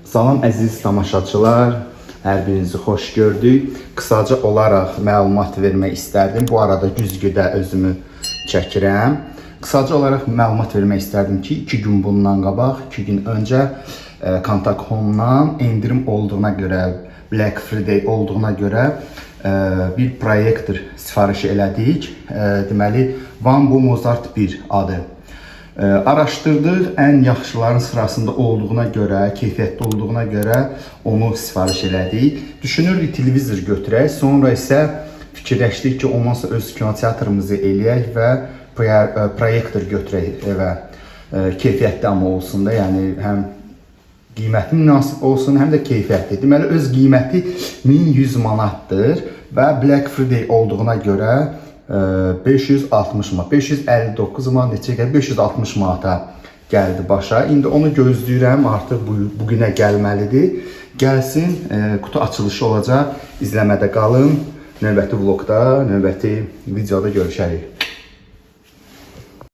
Salam əziz tamaşaçılar, hər birinizi xoş gördük. Qısaca olaraq məlumat vermək istərdim. Bu arada güzgüdə özümü çəkirəm. Qısaca olaraq məlumat vermək istərdim ki, 2 gün bundan qabaq, 2 gün öncə Contact Home-dan endirim olduğuna görə, Black Friday olduğuna görə bir proyektor sifariş elədik. Deməli, Wanbo Mozart 1 adı. Araşdırdıq, ən yaxşıların sırasında olduğuna görə, keyfiyyətli olduğuna görə onu sifariş elədik. Düşünürdük televizor götürək, sonra isə fikirləşdik ki, ondan öz kinoteatrımızı eləyək və proyektor götürək evə. Keyfiyyətli amma olsun da, yəni həm qiyməti münasib olsun, həm də keyfiyyətli. Deməli öz qiyməti 1100 manatdır və Black Friday olduğuna görə 560 manat, 559 manat neçə gəlir? 560 manata gəldi başa. İndi onu gözləyirəm, artıq bu günə gəlməlidir. Gəlsin, qutu açılışı olacaq. İzləmədə qalın. Növbəti vloqda, növbəti videoda görüşərik.